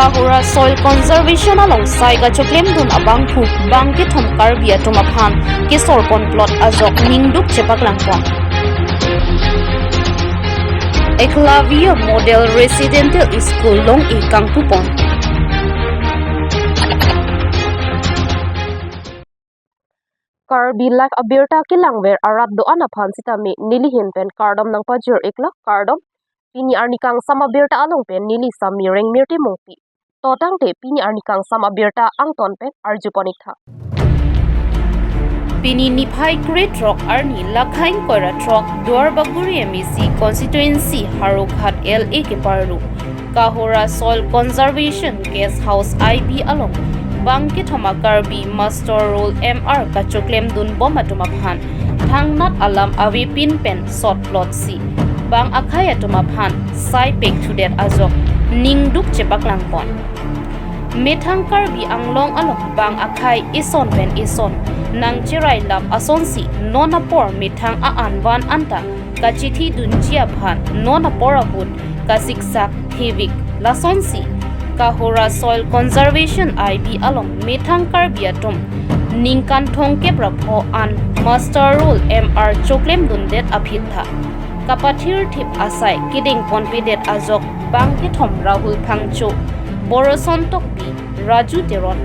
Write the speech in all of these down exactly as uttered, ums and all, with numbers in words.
Kahora Soil Conservation along sai kachoklemdun abangphu bangkethom Karbi atum aphan kesor ponplot ajok ningduk chepaklangpon. Eklavya Model Residential School long-e kangpupon. Karbi Live abirta kelangver arat do-an aphan sitame neli ahin pen kardom nangpajir-iklo, kardom. Pini arni kangsam abirta along pen neli Sami Rengmirti Mongpi. To tangte pini arni kangsam abirta angton pen arjupon-ik tha. Pini niphai krethrok arni lakhain koira throk Duarbagori M A C constituency Harughat L A keparlu Kahora Soil Conservation Guest House I B along bangkethom a Karbi Master Roll M R kachoklemdunbom atum aphan thangnat alam avepin pen sotplot si bang akhei atum aphan sai pekthudetdet ajok ningduk chepaklangpon. Methang Karbi Anglong along bang akhei ison pen ison nangcherailap asonsi non apor methang a-an van anta kachethidunji aphan non apor ahut kasiksak thevik. Lasonsi Kahora Soil Conservation I B along methang Karbi atum ningkan thomkep ra pho an Master Roll M R choklemdundet aphi tha. Kapathirthip asai kedengponpedet ajok bangkethom Rahul Phangcho, Boroson Tokbi, Raju Teron,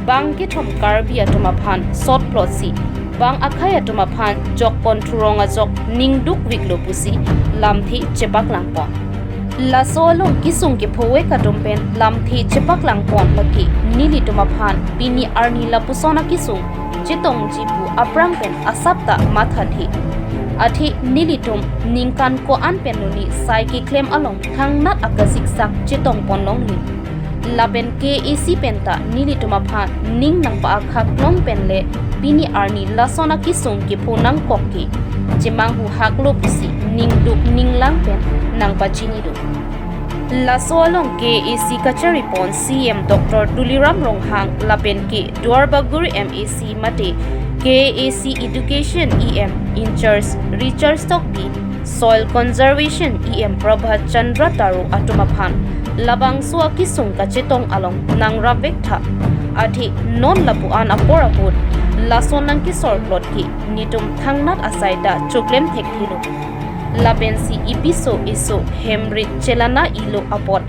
bangkethom Karbi atum aphan sotplot si bang akhei atum aphan jokpon thurong ajok ningdukviklo pusi lamthe chepaklangpon. Laso along kesung kephovek atum pen lamthe chepaklangpon lake nelitum aphan pini arni lapuson akesung chetongji pu aphrang pen asap ta mathathe. Athe nelitum ningkan ko-an pen nuni sai keklem along thangnat akasiksak chetongpon longle. Lapen K A C pen ta nelitum aphan ning nangpa-akhak long pen le pini arni lason akesung kepho nangkok ke chemanghu haklo pusi ningduk ninglang pen nangpachinidun. Laso along K A C kacharipon C M Doctor Tuliram Ronghang lapen ke Duarbagori M A C mate K A C Education E M in-charge Richard Tokbi, Soil Conservation E M Prabhat Chandra Taro atum aphan labangso akesung kachetong along nangrapvek tha. Athe non lapu-an apor ahut lason nangkesorplot ke netum thangnat asai ta choklem thekthelo. Lapensi episo eso hem rit chelana ilo apot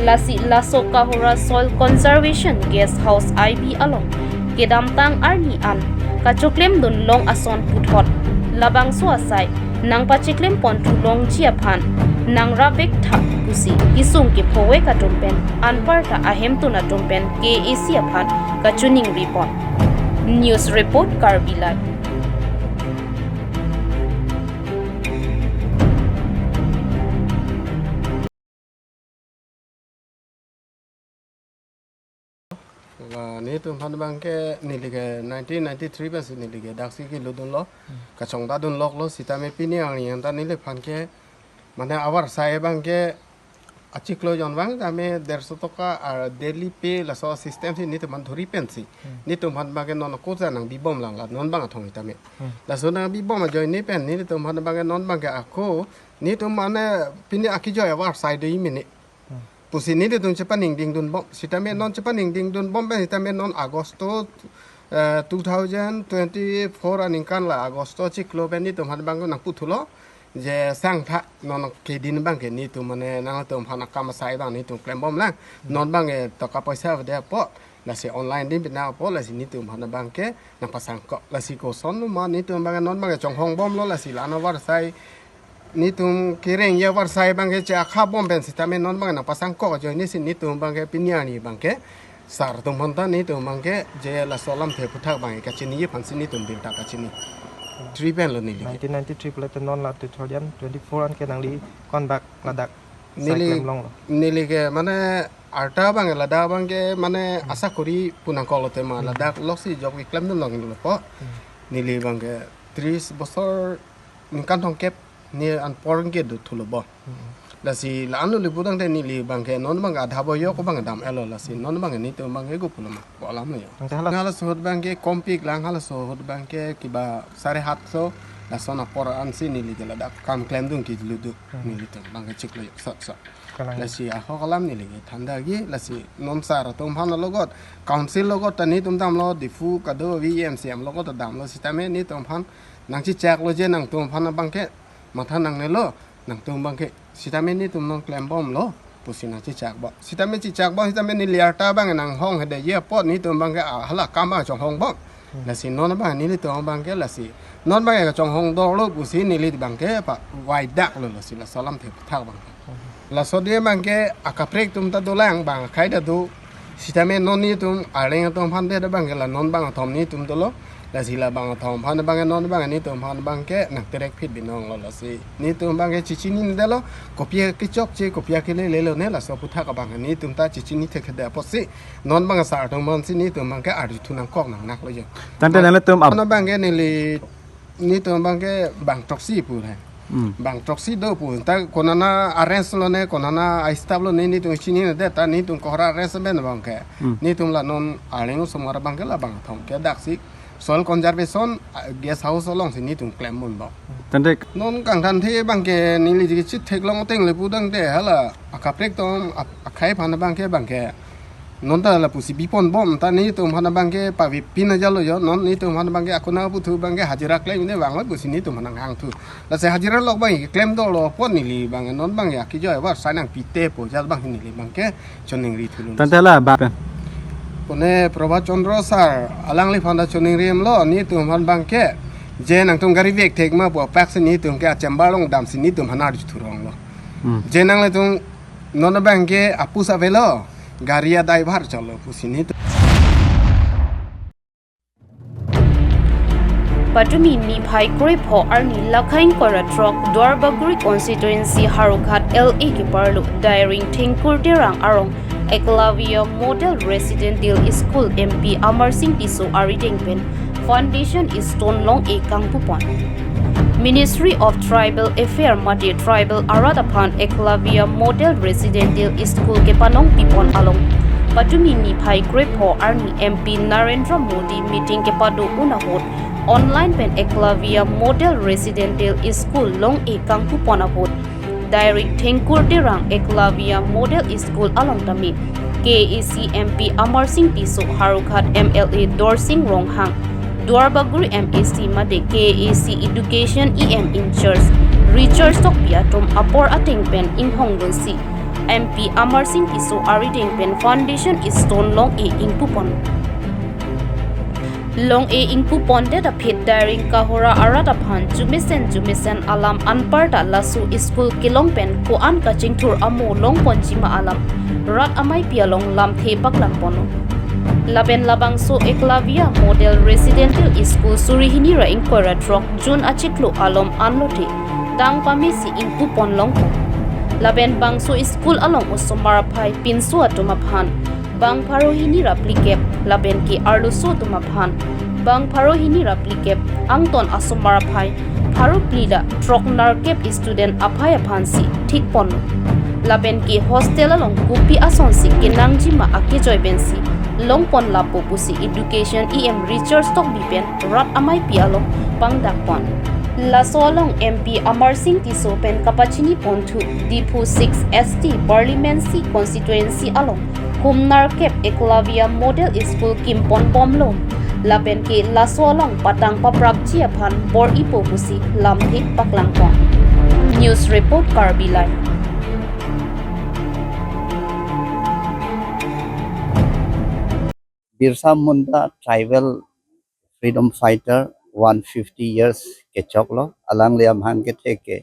lasi laso Kahora Soil Conservation Guest House I B along kedamtang arni an kachoklemdun long ason puthot labangso asai nangpachiklem ponthu longji aphan nangrapvek tha pusi kesung kephovek atum pen anparta ahemtun atum pen K A C aphan kachiningripon. News report, Karbi Live. La netum aphan abangke neli ke nineteen ninety-three pensi neli ke daksi kelodunlo, kachongdadunloklo, sitame pini arni anta neliphan ke mane avarsai abangke achiklo jon abang tame derso toka ar daily pay laso system si netum aphan dhuri pensi netum aphan abangke non ako ja nangbibomlang la non abang athong tame. Laso nangbibom ajoine pen netum aphan abangke non abangke ako netum mane pini akejoi avarsai do-i mene pusi netum chepaningdingdunbom. Sitame non chepaningdingdunbom pen sitame non Agosto, eh, two thousand twenty-four aningkan la Agosto chiklo pen netum aphan abangke nangputhulo je sangtha non kedin abangke netum mane nangtum aphan akam asai abang netum klembomlang. Non abangke toka poisa avedet apot lasi online din pinang apot lasi netum aphan abangke nangpasangkok. Lasi kosonma netum abangke non abangke chonghongbomlo lasi la-an avarsai netum kereng ya avarsai abangke che-akhabom pen sitame non abangke nangpasangkok ajoine si netum abangke pini arni abangke sar atum aphanta netum abangke je laso alamthe aphuthak abangke kachiniji aphansi netum birta kachini. Three penlo neli ke. Nineteen ninety-three pulote non la two thousand twenty-four anke nangli konbak ladak neli, sai klem longlo? Neli ke mane arta abangke ladak abangke mane asakori pu nangkoklo tema ladak loksi job keklemdun longlo po. Neli abangke tris bosor ningkan thomkep ni anpor ke dothulo bo. Lasi la-an lo lipu tangte neli abangke non abangke adha boyo ko abang dam-etlo lasi non abangke netum abangke gupulo ma ko alam lo yo. Tangte hala halaso ahut abangke kompik lang, halaso ahut abangke kiba sare hatso Lason apor ansi neli ke ladak kam klemdun ke ludu. Hmm. Nelitum abang ke chiklo sot sot. Kalang. Lasi ahok alam neli ke thandagi, lasi non sar atum aphan logot, council logot ta netum damlo, Diphu kado V M C M logot ta damlo, sitame netum aphan nangchechaklo je nangtum aphan abang ke matha nangnelo, nangtum abang ke sitame netum non klembomlo pusi nangchechakbom. Sitame chechakbom, sitame neli arta abang nanghong hede je apot netum abang ke, ah, hala kam abang chonghongbom. Hmm. Lasi non abang nelitum abang ke lasi non abang ke chonghong dolo pusi neli abang ke pavai daklo, lasi laso alamthe aputhak abang. Hmm. Laso de abang ke akaprek atum ta dolang, bang akhei ta do. Sitame non netum arleng atum aphan de abang ke la non bangkethom netum dolo. Lasi la bangkethom aphan abang ke non abang netum aphan abang ke nangterek phit binong lo, lasi netum abang ke chechinidetlo, kopi kechokche kopi kelelelo ne, laso aputhak abang netum ta chechini thekthedet apotsi non bang sar atum aphansi netum abang ke arjuthu nangkok nangnaklo je. Tangte nanglitum ap- Ano abang ke neli netum abang ke bang throksi pu he. Hmm. Bang throksi do pu. Ta konana arrest lo ne, konana a-staff lo ne, netum chininedet, ta netum kohra arrest ben abang ke. Hmm. Netum la non arleng osomar abang ke la bangkethom ke daksi soil conservation, ah, guest house alongsi netum klembom abang. Tangte non kangthanthe abang ke neli chithek long ateng le pu tangte hala akaprek atum ap-, akhei aphan abang ke abang ke non ta lapusi biponbom, ta netum aphan abang ke pavepin ajatlo jo, non netum aphan abang ke akuna puthu abang ke hajira klem ne vanglo pusi netum aphan nanghangthu. Lasi hajira lok abang ke klem dolo apot neli abang non abang ke kejoi avar sai nangpite pu ajat abang neli abang ke choningri thulo. Tangte la ba pen. Pune Prabhat Chandra sir, alangliphan ta choningri-emlo, netum aphan abang ke je nangtum gari vek thek ma pu apak si netum ke a-chamber along damsi netum aphan arjuthu ronglo. Hmm. Je nanglitum non abang ke apus avelo, gari a-driver cholo pusi netum. Patumi niphai krepho arni lakhain kora throk Duarbagori constituency Howraghat L A keparlo Dairing Thengkur Terang arong Eklavya Model Residential School M P Amarsing Tisso arideng pen foundation stone long-e kangpupon. Ministry of Tribal Affair mate tribal arat aphan Eklavya Model Residential School kepanong pipon along patumi niphai krepho arni M P Narendra Modi meeting kepado-un ahut online pen Eklavya Model Residential School long-e kangpupon ahut Dairing Thengkur Terang Eklavya Model School along tame K A A C M P Amarsing Tisso, Howraghat M L A Dorsing Ronghang, Duarbagori M A C mate K A A C Education E M in-charge Richard Tokbi atum apor ateng pen inghongdunsi M P Amarsing Tisso arideng pen foundation stone long-e ingpupon. Long-e ingpupondet aphi Dairing kahora arat aphan jumesen jumesen alam anparta laso school kelong pen ko-an kachingthur amo longponji ma alam rat ameipi along lamthe paklangponlo. Lapen labangso Eklavya Model Residential School suri hini ra ingkoi ra throk June achiklo alom anlote tang pamesi ingpupon longpo. Lapen bangso school along osomar aphai pinso atum aphan bang pharo hini ra phlikep, lapen ke arloso atum aphan bang pharo hini ra phlikep, angton asomar aphai pharo phli ra throk nerkep student aphai aphansi thikponlo. Lapen ke hostel along kopi asonsi kenangji ma akejoi pensi longpon lapo pusi Education E M Richard Tokbi pen rat ameipi along pangdakpon. Laso along M P Amarsing Tisso pen kapachiniponthu Diphu six S T Parliamentary Constituency along hum nerkep Eklavya Model School kimponbomlo. Lapen ke laso along patang paprakji aphan bor-ipo pusi lamthe paklangpon. News report Karbi Live. Birsa Munda tribal freedom fighter one fifty years kechoklo, alangli amahang kethe ke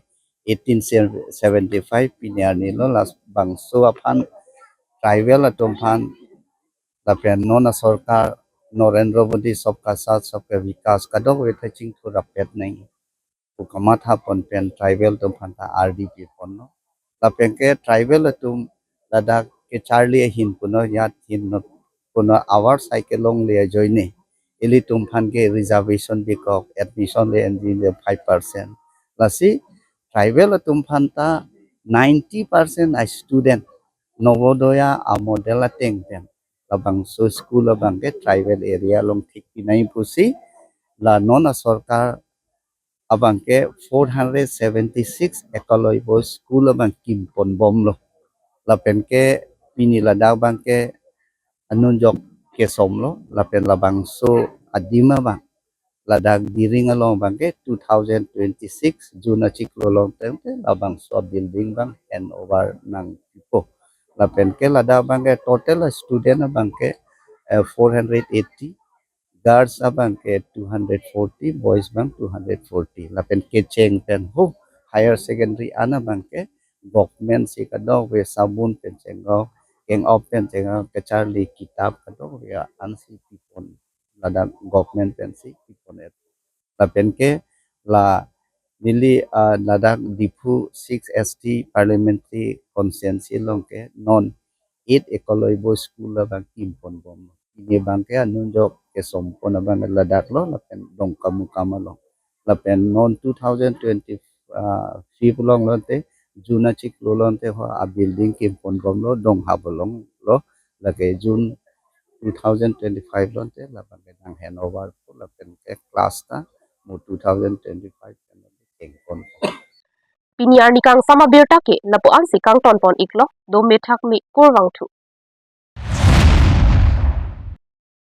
eighteen seventy-five pini arni lo, labangso aphan tribal atum aphan lapen non asorkar Narendra Modi Sabka Saath Sabka Vikas kadokave ta chingthur rapet nang pu kamathapon pen tribal atum aphan ta ardi piponlo. Lapen ke tribal atum ladak kecharli ahin puno, jat hin no puno, avar sai kelongle ajoine ilitum aphan ke reservation bikok, admission le enji le five percent. Lasi tribal atum aphan ta ninety percent a student Navodaya a model ateng pen labangso school abang ke tribal area along thik pinai pusi la non asorkar abangke four hundred seventy six Ekaloi Boys School abang kimpon bomlo. Lapenke pini ladak abangke anunjok kesomlo, lapen labangso adim abang ladak Diring along abangke two thousand twenty six June achiklo along tangte labangso building abang handover nangpipo. Lapenke ladak abangke total student abangke eh, four hundred eighty, girls abangke two hundred forty, boys abang two hundred forty. Lapen kecheng pen ho higher secondary an abangke government si kadokave sabun pen chengrok, keng-op pen chengrok, kacharli kitab kadokave ansi pipon, ladak government pensi pipon-et. Lapenke la neli ah, ladak Diphu six S T Parliamentary Constituency along ke non eight Ekaloi Boys School abang kimpon bom. Pini abangke anunjok kesompon abang ladaklo lapen Dongkamukam along. Lapen non two thousand twenty-five along lote June achiklo along te ho abuilding kimpon bomlo Donghap alonglo, lake June two thousand twenty-five along te labangke nang handover po lapenke class ta mo two thousand twenty-five pen chengpon. Pini arni kangsam abirta ke lapu-ansi kangtonpon-iklo, dome thakme kurvangthu.